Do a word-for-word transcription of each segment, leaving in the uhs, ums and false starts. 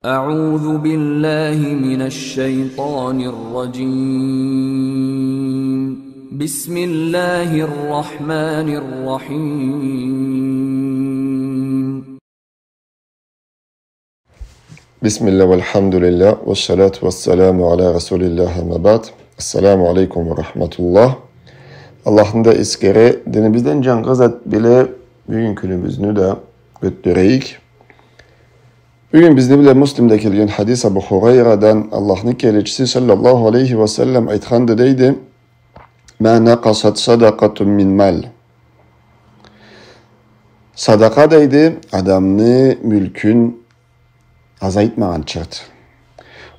أعوذ بالله من الشيطان الرجيم. بسم الله الرحمن الرحيم. بسم الله والحمد لله والصلاة والسلام على رسول الله، أما بعد. السلام عليكم ورحمة الله. Аллахны да эсгере, динибизден джангыз зат бла бюгюн кюнюбюзню да ётдюрейик. Бюгюн бизни бла Муслимде келген хадис Абу Хурайрадан, Аллахны келечиси саллаллаху алейхи ва саллам айтханды, дейди: «ما نقصت صدقة من مال». Садакъа, дейди, адамны мюлкюн азайтмагъан чырт.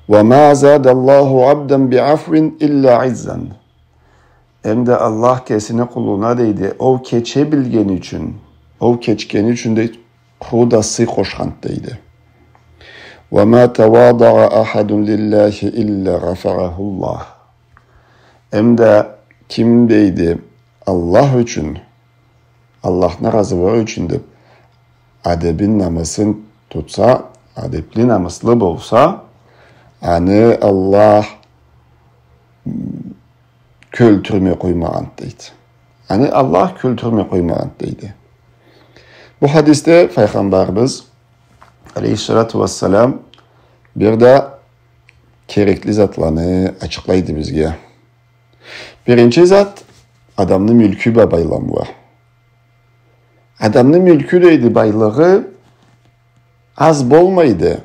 «وما زاد الله عبدا بعفو إلا عزا». Эмда Аллах кесини къулуна, дейди, ол кече билгени ючюн, ол кечгени ючюн, дейди, къуру да сый къошханды, дейди. «وما تواضع أحد لله إلا رفعه الله». Эмда ким, дейди, Аллах ючюн, Аллахны разылыгъы ючюн деб, адебин, намысын тутса, адебли, намыслы болса, аны Аллах кёлтюрмей къоймагъанды, дейди. Аны Аллах кёлтюрмей къоймагъанды, дейди. Бу хадисде Файгъамбарыбыз алейхиссалату вассалам бир да керекли затланы ачыкълайды бизге. Биринчи зат, адамны мюлкю бла байламлы. Адамны мюлкю, дейди, байлыгъы аз болмайды,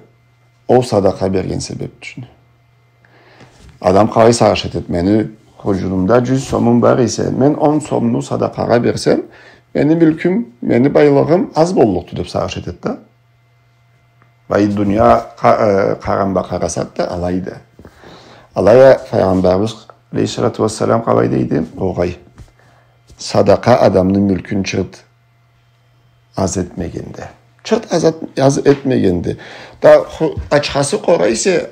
ол садакъа берген себеб ючюн. Адам къалай сагъыш этед: мени хурджунумда джюз сомум бар эсе, мен он сомну садакъагъа берсем, мени мюлкюм, мени байлыгъым аз боллукъду, деб сагъыш этед да. Былай дуния къа-, э, къаран бла къарасакъ да алайды. Алай а Файгъамбарыбыз алейхиссалату вассалам къалай дейди? Огъай. Садакъа адамны мюлкюн чырт аз этмегенди. Чырт аз эт-, аз этмегенди. Да ху-, ачхасы къора эсе,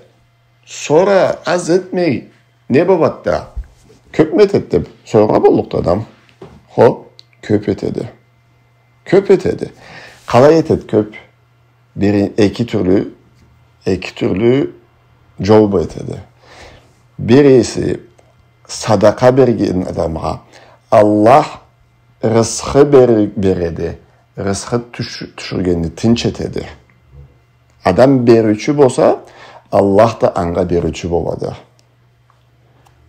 сора аз этмей не болад да? Кёбмю этед деб соргъа боллукъду адам. Хо, кёб этеди. Кёб этеди. Къалай этеди кёб? Бир, эки тюрлю, эки тюрлю джол бла этеди. Бириси, садакъа берген адамгъа Аллах рысхы бер-, береди, рысхы тюш-, тюшюргенни тынч этеди. Адам бериучю болса, Аллах да анга бериучю болады.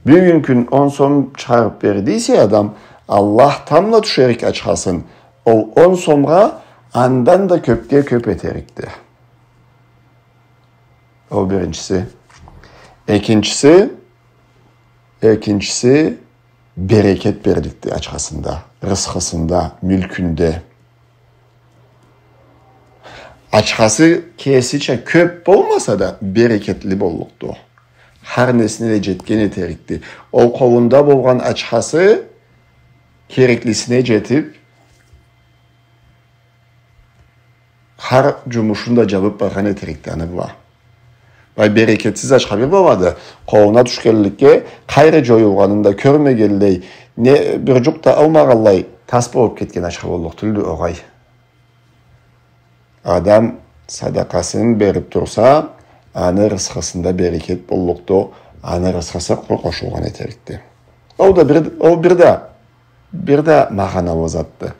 Бюгюн кюн он сом чыгъарыб берди эсе адам, Аллах тамбла тюшерик ачхасын, ол он сомгъа андан да кёбге кёб этерикди. Ол биринчиси. Экинчиси, экинчиси, берекет берликди ачхасында, рысхысында, мюлкюнде. Ачхасы кесича кёб болмаса да, берекетли боллукъду. Хар несине да джетген этерикди. Ол къолунда болгъан ачхасы кереклисине джетиб, хар джумушун да джабыб баргъан этерикди аны бла. Былай берекетсиз ачха бир болады, къолуна тюшгенликге, къайры джоюлгъанын да кёрмегенлей, не бир джукъ да алмагъанлай, тас болуб кетген ачха боллукъ тюлдю, огъай. Адам садакъасын бериб турса, аны рысхысында берекет боллукъду, аны рысхысы къо-, къошулгъан этерикди. Ол да бир, ол бир да, бир да магъаналы затды.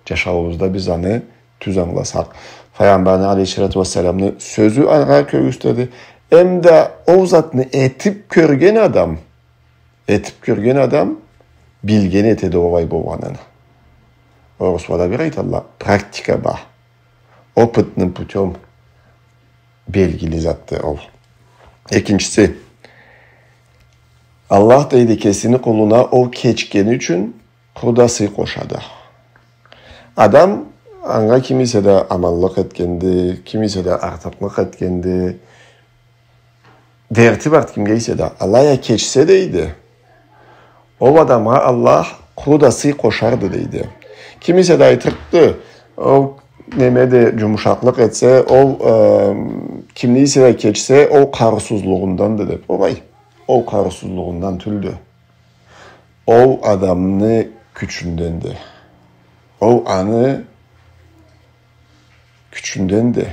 Джашауубузда биз аны тюз ангыласакъ. Файгъамбарны алейхиссалату вассаламны сёзю анга кёргюзтеди. Эмда ол затны этиб кёрген адам, этиб кёрген адам билген этеди олай болгъанын. Орусла да бир айталла, практика бла, опытным путём белгили затды ол. Экинчиси, Аллах, дейди, кесини къулуна ол кечгени ючюн къуру да сый къошады. Адам анга ким эсе да аманлыкъ этгенди, ким эсе да артыкълыкъ этгенди, дерти барды кимге эсе да, алай а кечсе, дейди, ол адамгъа Аллах къуру да сый къошарды, дейди. Ким эсе да айтырыкъды, ол немеди, джумушакълыкъ этсе, ол, э, кимни эсе да кечсе, ол къарыусузлугъунданды деб. Огъай, ол къарыусузлугъундан тюлдю. Ол адамны кючюнденди. Ол аны кючюнденди.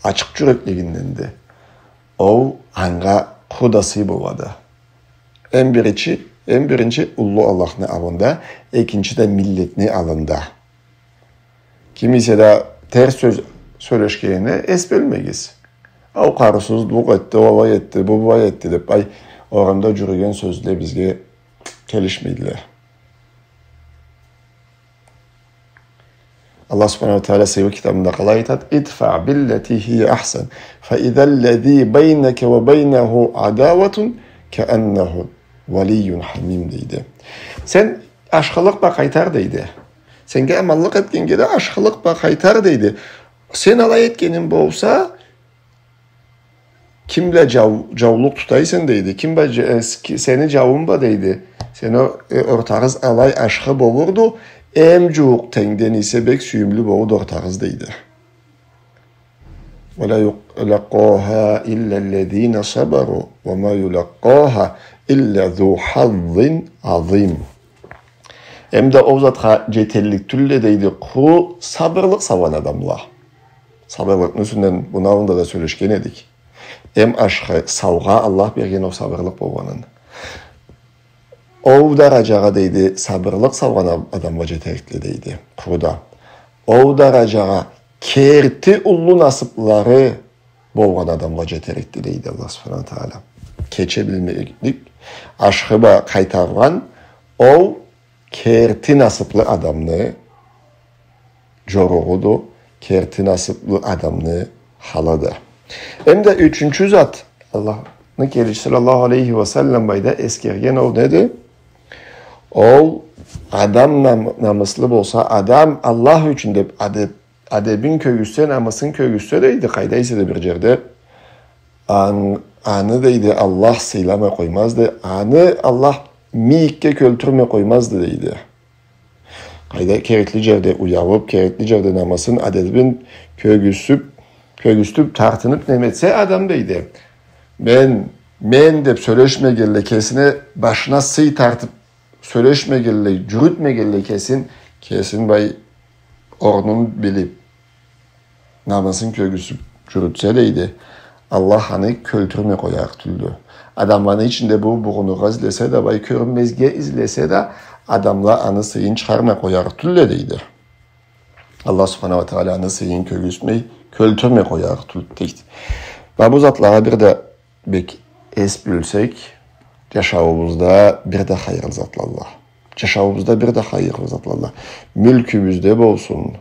Ачыкъ джюреклигинденди. Ол анга къуру да сый болады. Эм биринчи, эм биринчи уллу Аллахны аллында, экинчи да миллетни аллында. Ким эсе да терс сёз сёлешгенине эс бёлмегиз. Ол къарыусуз, бу этди, ол алай этди, бу былай этди деп, ай, орамда джюрюген сёзле бизге келишмейдиле. Аллах Субханаху уа Тагъала сыйлы китабында къалай айтады: «Идфаъ биллати хия ахсан, фа иза ллази байнака уа байнаху адауатун кааннаху валийюн хамим», — дейди. Сен ашхылыкъ бла къайтар, дейди. Сеннге аманлыкъ этгеннге да ашхылыкъ бла къайтар, дейди. Сен алай этгенинг болса, ким бла джау-, джаулукъ тутайса, дейди. Ким бла дж-, э, с-, ки-, сени джауунг бла, дейди. Сени о-, э, ортагъыз алай ашхы болурду, эм джууукъ тенгден эсе бек сюйюмлю болурду ортагъыз, дейди. «Уа ла ю-, юлакъкъаха илля ллазина сабару, уа ма юлакъкъаха илля зу хаззин азым». Эм да ол затха джетерлик тюлле, дейди, къуру сабырлыкъ салгъан адамла. Сабырлыкъны юсюнден муну аллында да сёлешген эдик. Эм ашхы саугъа Аллах берген ол сабырлыкъ болгъанын. Ол дараджагъа, дейди, сабырлыкъ салгъан ад-, адамла джетерикди, дейди. Къуру да. Ол дараджагъа керти уллу насыблары болгъан адамла джетерикди, дейди Аллах Субханаху уа Тагъала. Кече билмеклик, ашхы бла къайтаргъан ол керти насыблы адамны джоругъуду, керти насыблы адамны халыды. Эм да ючюнчю зат, Аллахны келечиси саллаллаху алейхи уа саллам былайда эсгерген ол неди? Ол адам нам-, намыслы болса, адам Аллах ючюн деп адеп-, адебин кёргюзсе, намысын кёргюзсе, дейди, къайда эсе да бир джерде, ан-, аны, дейди, Аллах сыйламай къоймазды, аны Аллах мийикге кёлтюрмей къоймазды, дейди. Къайда керекли джерде уялып, керекли джерде намысын, адебин кёргюзюп, кёргюзтюп, тартынып неме этсе адам, дейди. Мен, мен деп сёлешмегенлей, кесине башына сый тартып, сёлешмегенлей, джюрютмегенлей кесин, кесин былай орнун билип, намысын кёргюзюп джюрютсе, дейди, Аллах аны кёлтюрмей къоярыкъ тюлдю. Адамланы ичинде бу бугъунургъа излесе да, былай кёрюнмезге излесе да, адамла аны сыйын чыгъармай къоярыкъ тюлдю, дейди. Аллах Субханаху уа Тагъала аны сыйын кёргюзтмей, кёлтюрмей къоярыкъ тюлдю, дейди. Ма бу затлагъа бир да бек эс бёлсек, джашауубузда бир да хайырлы затлалла. Джашауубузда бир да хайырлы затлалла. Мюлкюбюзде болсун,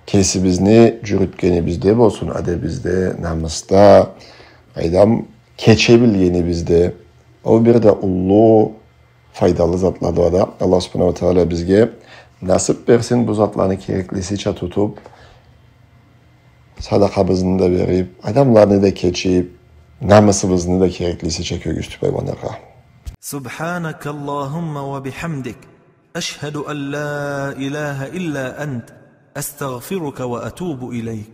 кесибизни джюрютгенибизде болсун, адебизде, намысда, къайдам, кече билгенибизде, ол бир да уллу файдалы затлады да. Аллах Субханаху уа Тагъала бизге насып берсин бу затланы кереклисича тутуп, садакъабызны да берип, адамланы да кечип, намысыбызны да кереклисича кёргюзтюп айланыргъа. سبحانك اللهم وبحمدك، أشهد أن لا إله إلا أنت، أستغفرك وأتوب إليك.